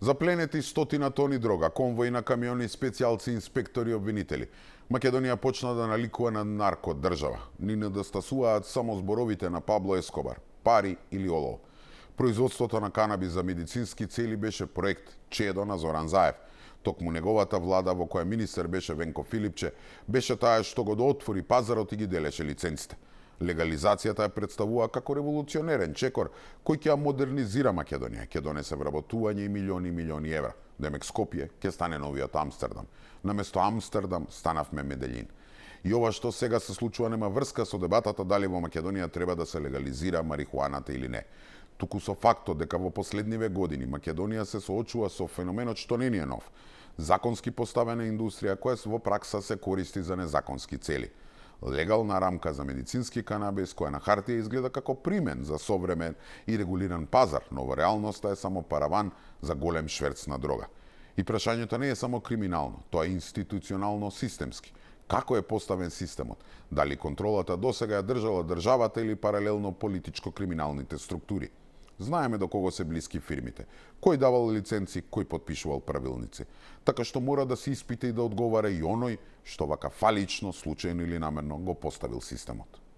Запленети стотина тони дрога, конвои на камиони, специјалци, инспектори, обвинители. Македонија почна да наликува на наркодржава. Ни недостасуваат само зборовите на Пабло Ескобар, пари или олово. Производството на канаби за медицински цели беше проект Чедо на Зоран Заев. Токму неговата влада, во која министер беше Венко Филипче, беше таа што го доотвори пазарот и ги делеше лиценците. Легализацијата ја представува како револуционерен чекор кој ќе ја модернизира Македонија, ќе донесе вработување и милиони евра. Демек Скопје ќе стане новиот Амстердам. Наместо Амстердам станавме Меделин. И ова што сега се случува нема врска со дебатата дали во Македонија треба да се легализира марихуаната или не. Туку со фактот дека во последниве години Македонија се соочува со феноменот што не ни е нов. Законски поставена индустрија која во пракса се користи за незаконски цели. Легална рамка за медицински канабис која на хартија изгледа како примен за современ и регулиран пазар, но во реалноста е само параван за голем шверц на дрога. И прашањето не е само криминално, тоа е институционално системски. Како е поставен системот? Дали контролата досега ја држала државата или паралелно политичко-криминалните структури? Знаеме до кого се блиски фирмите, кој давал лиценци, кој потпишувал правилници. Така што мора да се испита и да одговара и оној што вака фалично, случајно или намерно го поставил системот.